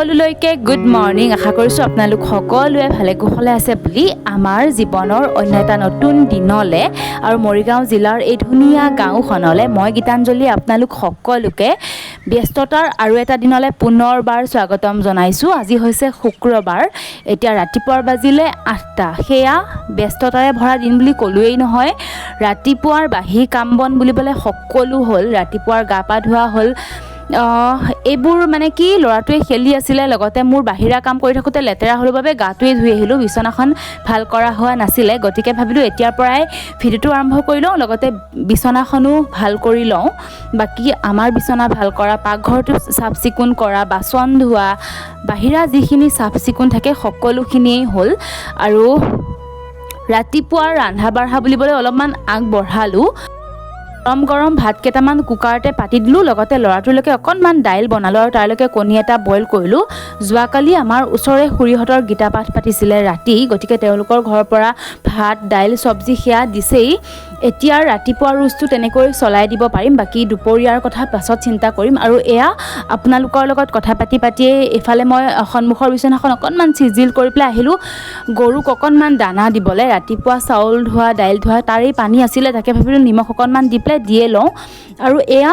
সকলোলৈকে good morning. আশা কৰিছোঁ আপোনালোক সকলোৱে ভালে কুশলে আছে বুলি। আমাৰ জীৱনৰ অন্য এটা নতুন দিনলে আৰু মৰিগাঁও জিলাৰ এই ধুনীয়া গাঁওখনলৈ মই গীতাঞ্জলি আপোনালোক সকলোকে ব্যস্ততাৰ আৰু এটা দিনলৈ পুনৰবাৰ স্বাগতম জনাইছোঁ। আজি হৈছে শুক্ৰবাৰ, এতিয়া ৰাতিপুৱাৰ বাজিলে 8টা। সেয়া ব্যস্ততাৰে ভৰা দিন বুলি ক'লোৱেই নহয়। ৰাতিপুৱাৰ বাহী কাম বন বুলিবলৈ সকলো হ'ল, ৰাতিপুৱাৰ গা পা ধোৱা হ'ল। এইবোৰ মানে কি, ল'ৰাটোৱে খেলি আছিলে, লগতে মোৰ বাহিৰা কাম কৰি থাকোঁতে লেতেৰা হ'লো বাবে গাটোৱে ধুই আহিলোঁ। বিচনাখন ভাল কৰা হোৱা নাছিলে, গতিকে ভাবিলোঁ এতিয়াৰ পৰাই ভিডিঅ'টো আৰম্ভ কৰি লওঁ, লগতে বিচনাখনো ভাল কৰি লওঁ। বাকী আমাৰ বিচনা ভাল কৰা, পাকঘৰটো চাফ চিকুণ কৰা, বাচন ধোৱা, বাহিৰা যিখিনি চাফ চিকুণ থাকে সকলোখিনিয়েই হ'ল। আৰু ৰাতিপুৱাৰ ৰন্ধা বঢ়া বুলিবলৈ অলপমান আগবঢ়ালোঁ। গৰম গৰম ভাত কেইটামান কুকাৰতে পাতি দিলোঁ, লগতে ল'ৰাটোলৈকে অকণমান দাইল বনালোঁ আৰু তাৰলৈকে কণী এটা বইল কৰিলোঁ। যোৱাকালি আমাৰ ওচৰৰে খুৰীহঁতৰ গীতা পাঠ পাতিছিলে ৰাতি, গতিকে তেওঁলোকৰ ঘৰৰ পৰা ভাত, দাইল, চব্জি সেয়া দিছেই। এতিয়া ৰাতিপুৱাৰ ৰোজটো তেনেকৈ চলাই দিব পাৰিম, বাকী দুপৰীয়াৰ কথা পাছত চিন্তা কৰিম। আৰু এয়া আপোনালোকৰ লগত কথা পাতি পাতিয়েই এইফালে মই সন্মুখৰ বিচনাখন অকণমান চিজিল কৰি পেলাই আহিলোঁ গৰুক অকণমান দানা দিবলৈ। ৰাতিপুৱা চাউল ধোৱা, দাইল ধোৱা তাৰেই পানী আছিলে, তাকে ভাবিলোঁ নিমখ অকণমান দি পেলাই দিয়ে লওঁ। আৰু এয়া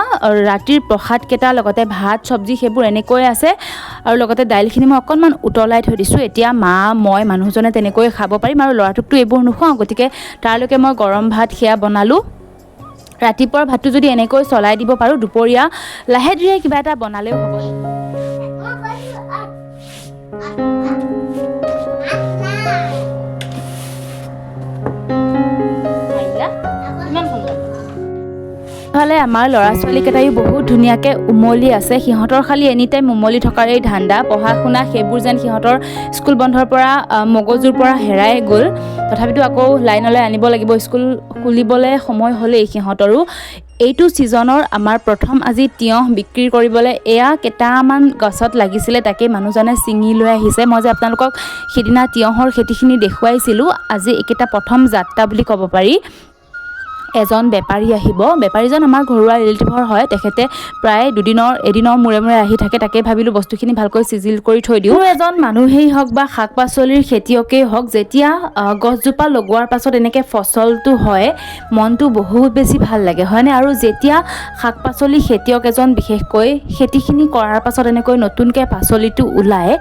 ৰাতিৰ প্ৰসাদকেইটা, লগতে ভাত, চব্জি সেইবোৰ এনেকৈয়ে আছে আৰু লগতে দাইলখিনি মই অকণমান উতলাই থৈ দিছোঁ। এতিয়া মা, মই, মানুহজনে তেনেকৈ খাব পাৰিম আৰু ল'ৰাটোকতো এইবোৰ নোখুৱাওঁ, গতিকে তাৰলৈকে মই গৰম ভাত সেয়া বনালোঁ। ৰাতিপুৱাৰ ভাতটো যদি এনেকৈ চলাই দিব পাৰোঁ, দুপৰীয়া লাহে ধীৰে কিবা এটা বনালেও হ'ব। মই কৈছো আঠ আঠ আঠ নাই। ইমান সোনকালে। ইফালে আমাৰ ল'ৰা ছোৱালীকেইটায়ো বহুত ধুনীয়াকৈ উমলি আছে। সিহঁতৰ খালি এনি টাইম উমলি থকাৰেই ধান্দা। পঢ়া শুনা সেইবোৰ যেন সিহঁতৰ স্কুল বন্ধৰ পৰা মগজুৰ পৰা হেৰাই গ'ল। তথাপিতো আকৌ লাইনলৈ আনিব লাগিব, স্কুল খুলিবলৈ সময় হ'লেই সিহঁতৰো। এইটো ছিজনৰ আমাৰ প্ৰথম আজি তিয়ঁহ বিক্ৰী কৰিবলৈ এয়া কেইটামান গছত লাগিছিলে, তাকেই মানুহজনে ছিঙি লৈ আহিছে। মই যে আপোনালোকক সিদিনা তিয়ঁহৰ খেতিখিনি দেখুৱাইছিলোঁ, আজি এইকেইটা প্ৰথম যাত্ৰা বুলি ক'ব পাৰি। এজন বেপাৰী আহিব, বেপাৰীজন আমাৰ ঘৰুৱা ৰিলেটিভৰ হয়। তেখেতে প্ৰায় দুদিনৰ এদিনৰ মূৰে মূৰে আহি থাকে। তাকে ভাবিলোঁ বস্তুখিনি ভালকৈ চিজিল কৰি থৈ দিওঁ। এজন মানুহেই হওক বা শাক পাচলিৰ খেতিয়কেই হওক, যেতিয়া গছজোপা লগোৱাৰ পাছত এনেকৈ ফচলটো হয়, মনটো বহুত বেছি ভাল লাগে, হয়নে? আৰু যেতিয়া শাক পাচলি খেতিয়ক এজন বিশেষকৈ খেতিখিনি কৰাৰ পাছত এনেকৈ নতুনকৈ পাচলিটো ওলায়,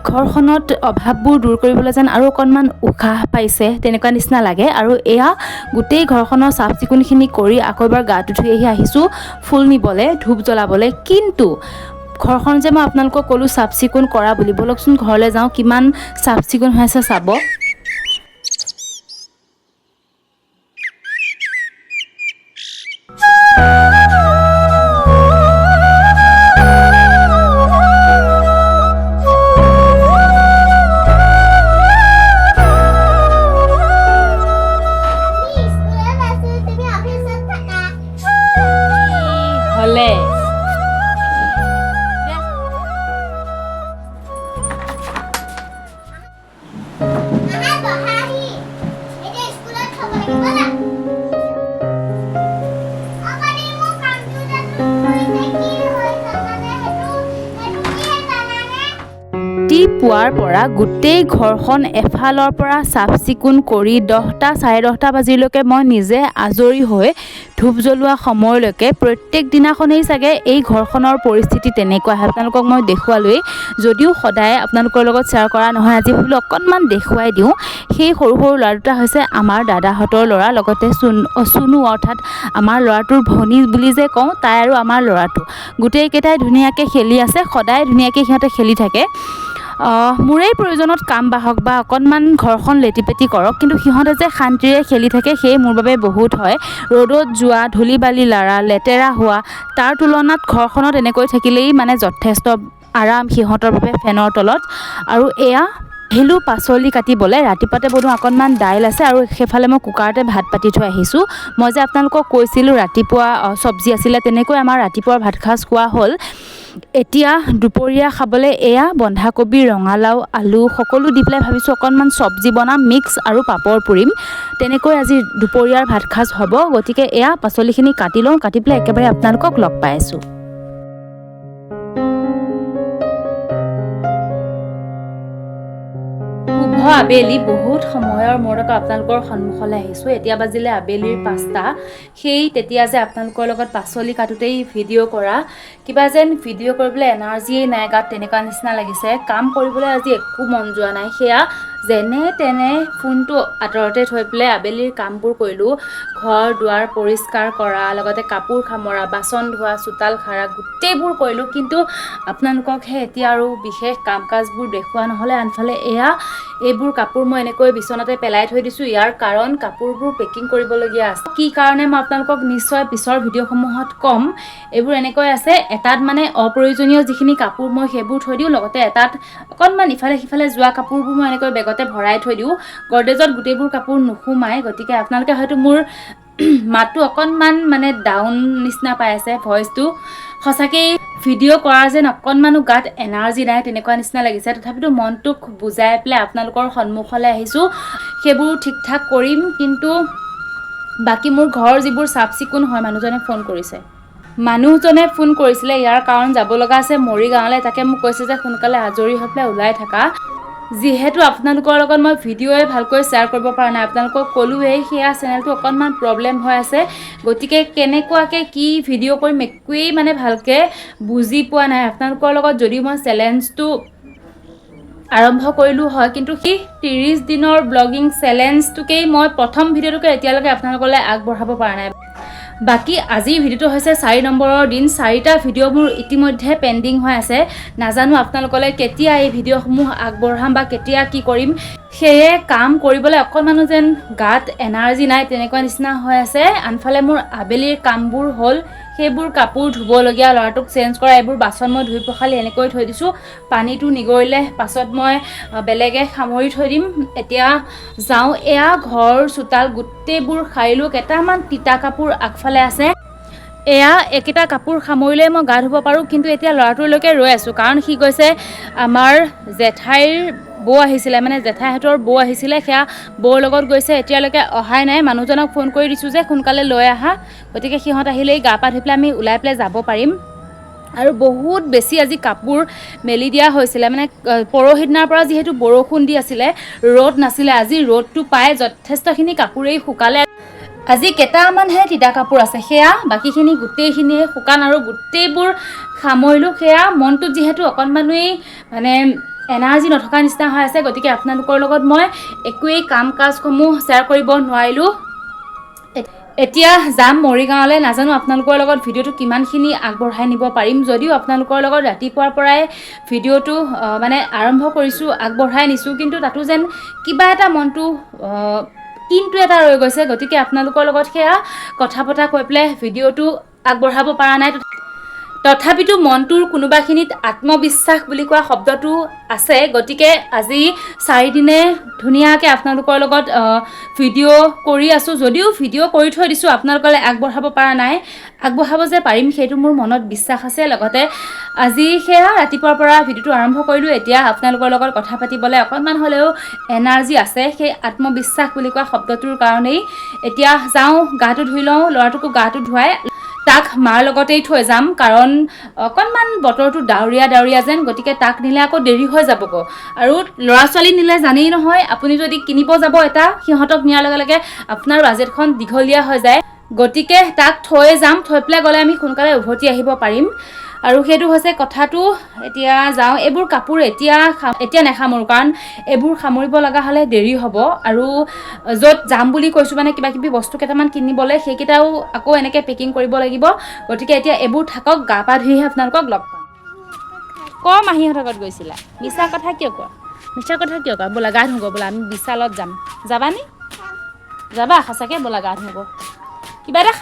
ঘৰখনত অভাৱবোৰ দূৰ কৰিবলৈ যেন আৰু অকণমান উশাহ পাইছে তেনেকুৱা নিচিনা লাগে। আৰু এয়া গোটেই ঘৰখনৰ চাফ চিকুণখিনি কৰি আকৌ এবাৰ গাটো ধুই আহি আহিছোঁ ফুল নিবলৈ, ধূপ জ্বলাবলৈ। কিন্তু ঘৰখন যে মই আপোনালোকক ক'লোঁ চাফ চিকুণ কৰা বুলি, ব'লকচোন ঘৰলৈ যাওঁ, কিমান চাফ চিকুণ হৈ আছে চাব। আমি স্কুলত আছো, তুমি অফিচত থাকা। হ'লে আহা, বহাহি। এতিয়া স্কুলত থ'ব লাগিব না। অকণি মোৰ কম্পিউটাৰটো কৰিছে কি হ'ল জানানে? সেইটো কি জানানে? ৰাতিপুৱাৰ পৰা গোটেই ঘৰখন এফালৰ পৰা চাফ চিকুণ কৰি 10টা 10:30 বাজিলৈকে মই নিজে আজৰি হৈ ধূপ জ্বলোৱা সময়লৈকে প্ৰত্যেক দিনাখনেই চাগে এই ঘৰখনৰ পৰিস্থিতি তেনেকুৱা হয়। আপোনালোকক মই দেখুৱালোৱেই, যদিও সদায় আপোনালোকৰ লগত শ্বেয়াৰ কৰা নহয়, আজি ভাবিলোঁ অকণমান দেখুৱাই দিওঁ। সেই সৰু সৰু ল'ৰা দুটা হৈছে আমাৰ দাদাহঁতৰ ল'ৰা, লগতে চুনু অৰ্থাৎ আমাৰ ল'ৰাটোৰ ভনী বুলি যে কওঁ, তাই আৰু আমাৰ ল'ৰাটো গোটেইকেইটাই ধুনীয়াকৈ খেলি আছে। সদায় ধুনীয়াকৈ সিহঁতে খেলি থাকে। মোৰেই প্ৰয়োজনত কাম বাঢ়ক বা অকণমান ঘৰখন লেটি পেটি কৰক, কিন্তু সিহঁতে যে শান্তিৰে খেলি থাকে সেয়ে মোৰ বাবে বহুত হয়। ৰ'দত যোৱা, ধূলি বালি লাৰা, লেতেৰা হোৱা, তাৰ তুলনাত ঘৰখনত এনেকৈ থাকিলেই মানে যথেষ্ট আৰাম সিহঁতৰ বাবে ফেনৰ তলত। আৰু এয়া আহিলোঁ পাচলি কাটিবলৈ। ৰাতিপুৱাতে বনোৱা অকণমান দাইল আছে আৰু সেইফালে মই কুকাৰতে ভাত পাতি থৈ আহিছোঁ। মই যে আপোনালোকক কৈছিলোঁ ৰাতিপুৱা চব্জি আছিলে, তেনেকৈ আমাৰ ৰাতিপুৱাৰ ভাত সাঁজ খোৱা হ'ল। এতিয়া দুপৰীয়া খাবলৈ এয়া বন্ধাকবি, ৰঙালাও, আলু সকলো দি পেলাই ভাবিছোঁ অকণমান চব্জি বনাম মিক্স আৰু পাপৰ পুৰিম। তেনেকৈ আজি দুপৰীয়াৰ ভাত সাঁজ হ'ব। গতিকে এয়া পাচলিখিনি কাটি লওঁ, কাটি পেলাই একেবাৰে আপোনালোকক লগ পাই আছোঁ। শুভ আবেলি। বহুত সময়ৰ মূৰত আকৌ আপোনালোকৰ সন্মুখলৈ আহিছোঁ। এতিয়া বাজিলে আবেলিৰ 5টা। সেই তেতিয়া যে আপোনালোকৰ লগত পাচলি কাটোতেই ভিডিঅ' কৰা, কিবা যেন ভিডিঅ' কৰিবলৈ এনাৰ্জিয়েই নাই গাত, তেনেকুৱা নিচিনা লাগিছে। কাম কৰিবলৈ আজি একো মন যোৱা নাই। সেয়া যেনে তেনে ফোনটো আঁতৰতে থৈ পেলাই আবেলিৰ কামবোৰ কৰিলোঁ। ঘৰ দুৱাৰ পৰিষ্কাৰ কৰা, লগতে কাপোৰ সামৰা, বাচন ধোৱা, চোতাল সাৰা, গোটেইবোৰ কৰিলোঁ। কিন্তু আপোনালোককহে এতিয়া আৰু বিশেষ কাম কাজবোৰ দেখুওৱা নহ'লে। আনফালে এয়া এইবোৰ কাপোৰ মই এনেকৈ বিচনাতে পেলাই থৈ দিছোঁ। ইয়াৰ কাৰণ কাপোৰবোৰ পেকিং কৰিবলগীয়া আছে। কি কাৰণে মই আপোনালোকক নিশ্চয় পিছৰ ভিডিঅ'সমূহত ক'ম। এইবোৰ এনেকৈ আছে। এটাত মানে অপ্ৰয়োজনীয় যিখিনি কাপোৰ মই সেইবোৰ থৈ দিওঁ, লগতে এটাত অকণমান ইফালে সিফালে যোৱা কাপোৰবোৰ মই এনেকৈ বেগতে ভৰাই থৈ দিওঁ। গডৰেজত গোটেইবোৰ কাপোৰ নোসোমায়। গতিকে আপোনালোকে হয়তো মোৰ মাতটো অকণমান মানে ডাউন নিচিনা পাই আছে, ভইচটো। সঁচাকেই ভিডিঅ' কৰাৰ যেন অকণমানো গাত এনাৰ্জি নাই, তেনেকুৱা নিচিনা লাগিছে। তথাপিতো মনটোক বুজাই পেলাই আপোনালোকৰ সন্মুখলৈ আহিছোঁ। সেইবোৰ ঠিক ঠাক কৰিম। কিন্তু বাকী মোৰ ঘৰ যিবোৰ চাফ চিকুণ হয়, মানুহজনে ফোন কৰিছিলে। ইয়াৰ কাৰণ যাব লগা আছে মৰিগাঁৱলৈ। তাকে মোক কৈছে যে সোনকালে আজৰি হৈ পেলাই ওলাই থাকা। যিহেতু আপোনালোকৰ লগত মই ভিডিঅ'য়ে ভালকৈ শ্বেয়াৰ কৰিব পৰা নাই, আপোনালোকক ক'লোৱেই, সেয়া চেনেলটো অকণমান প্ৰব্লেম হৈ আছে। গতিকে কেনেকুৱাকৈ কি ভিডিঅ' কৰিম একোৱেই মানে ভালকৈ বুজি পোৱা নাই। আপোনালোকৰ লগত যদিও মই চেলেঞ্জটো আৰম্ভ কৰিলোঁ হয়, কিন্তু সেই 30 দিনৰ ব্লগিং চেলেঞ্জটোকেই মই প্ৰথম ভিডিঅ'টোকে এতিয়ালৈকে আপোনালোকলৈ আগবঢ়াব পৰা নাই। বাকী আজিৰ ভিডিঅ'টো হৈছে 4 নম্বৰৰ দিন। চাৰিটা ভিডিঅ' মোৰ ইতিমধ্যে পেণ্ডিং হৈ আছে। নাজানো আপোনালোকলৈ কেতিয়া এই ভিডিঅ'সমূহ আগবঢ়াম বা কেতিয়া কি কৰিম। সেয়ে কাম কৰিবলৈ অকণমানো যেন গাত এনাৰ্জি নাই, তেনেকুৱা নিচিনা হৈ আছে। আনফালে মোৰ আবেলিৰ কামবোৰ হ'ল, সেইবোৰ কাপোৰ ধুবলগীয়া, ল'ৰাটোক চেঞ্জ কৰা, এইবোৰ বাচন মই ধুই পখালি এনেকৈ থৈ দিছোঁ। পানীটো নিগৰিলে পাছত মই বেলেগে সামৰি থৈ দিম। এতিয়া যাওঁ। এয়া ঘৰ চোতাল গোটেইবোৰ সাৰিলোঁ। কেইটামান তিতা কাপোৰ আগফালে আছে। এয়া একেটা কাপোৰ সামৰিলে মই গা ধুব পাৰোঁ। কিন্তু এতিয়া ল'ৰাটোলৈকে ৰৈ আছোঁ, কাৰণ সি গৈছে। আমাৰ জেঠাইৰ বৌ আহিছিলে, মানে জেঠাইহঁতৰ বৌ আহিছিলে, সেয়া বৌৰ লগত গৈছে। এতিয়ালৈকে অহাই নাই। মানুহজনক ফোন কৰি দিছোঁ যে সোনকালে লৈ আহা। গতিকে সিহঁত আহিলেই গা পা ধুই পেলাই আমি ওলাই পেলাই যাব পাৰিম। আৰু বহুত বেছি আজি কাপোৰ মেলি দিয়া হৈছিলে, মানে পৰহি দিনাৰ পৰা যিহেতু বৰষুণ দি আছিলে, ৰ'দ নাছিলে, আজি ৰ'দটো পাই যথেষ্টখিনি কাপোৰেই শুকালে। আজি কেইটামানহে তিতা কাপোৰ আছে, সেয়া বাকীখিনি গোটেইখিনিয়ে শুকান আৰু গোটেইবোৰ সামৰিলোঁ। সেয়া মনটোত যিহেতু অকণমানোৱেই মানে এনাৰ্জি নথকা নিচিনা হৈ আছে, গতিকে আপোনালোকৰ লগত মই একোৱেই কাম কাজসমূহ শ্বেয়াৰ কৰিব নোৱাৰিলোঁ। এতিয়া যাম মৰিগাঁৱলৈ। নাজানো আপোনালোকৰ লগত ভিডিঅ'টো কিমানখিনি আগবঢ়াই নিব পাৰিম। যদিও আপোনালোকৰ লগত ৰাতিপুৱাৰ পৰাই ভিডিঅ'টো মানে আৰম্ভ কৰিছোঁ, আগবঢ়াই নিছোঁ, কিন্তু তাতো যেন কিবা এটা মনটো কিন্তু এটা ৰৈ গৈছে। গতিকে আপোনালোকৰ লগত সেয়া কথা পতা কৈ পেলাই ভিডিঅ'টো আগবঢ়াব পৰা নাই। তথাপিতো মনটোৰ কোনোবাখিনিত আত্মবিশ্বাস বুলি কোৱা শব্দটো আছে। গতিকে আজি চাৰিদিনে ধুনীয়াকৈ আপোনালোকৰ লগত ভিডিঅ' কৰি আছোঁ। যদিও ভিডিঅ' কৰি থৈ দিছোঁ, আপোনালোকলৈ আগবঢ়াব পৰা নাই, আগবঢ়াব যে পাৰিম সেইটো মোৰ মনত বিশ্বাস আছে। লগতে আজি সেয়া ৰাতিপুৱাৰ পৰা ভিডিঅ'টো আৰম্ভ কৰিলোঁ। এতিয়া আপোনালোকৰ লগত কথা পাতিবলৈ অকণমান হ'লেও এনাৰ্জি আছে, সেই আত্মবিশ্বাস বুলি কোৱা শব্দটোৰ কাৰণেই। এতিয়া যাওঁ, গাটো ধুই লওঁ, ল'ৰাটোকো গাটো ধুৱাই তাক মাৰ লগতেই থৈ যাম, কাৰণ অকণমান বতৰটো ডাৱৰীয়া ডাৱৰীয়া যেন। গতিকে তাক নিলে আকৌ দেৰি হৈ যাবগৈ। আৰু ল'ৰা ছোৱালী নিলে জানেই নহয়, আপুনি যদি কিনিব যাব এটা, সিহঁতক নিয়াৰ লগে লগে আপোনাৰ বাজেটখন দীঘলীয়া হৈ যায়। গতিকে তাক থৈ যাম, থৈ পেলাই গ'লে আমি সোনকালে উভতি আহিব পাৰিম। আৰু সেইটো হৈছে কথাটো। এতিয়া যাওঁ। এইবোৰ কাপোৰ এতিয়া নেসামৰোঁ, কাৰণ এইবোৰ সামৰিব লগা হ'লে দেৰি হ'ব। আৰু য'ত যাম বুলি কৈছোঁ, মানে কিবা কিবি বস্তু কেইটামান কিনিবলৈ, সেইকেইটাও আকৌ এনেকৈ পেকিং কৰিব লাগিব। গতিকে এতিয়া এইবোৰ থাকক, গা পা ধুইহে আপোনালোকক লগ পাম। ক, মাহীহঁতৰ ঘৰত গৈছিলা? মিছা কথা কিয় কোৱা? মিছা কথা কিয় কোৱা? ব'লা গা ধুওঁ। ব'লা, আমি বিশালত যাম। যাবানি? যাবা সঁচাকৈ? ব'লা গা ধুওঁ। কিবা এটা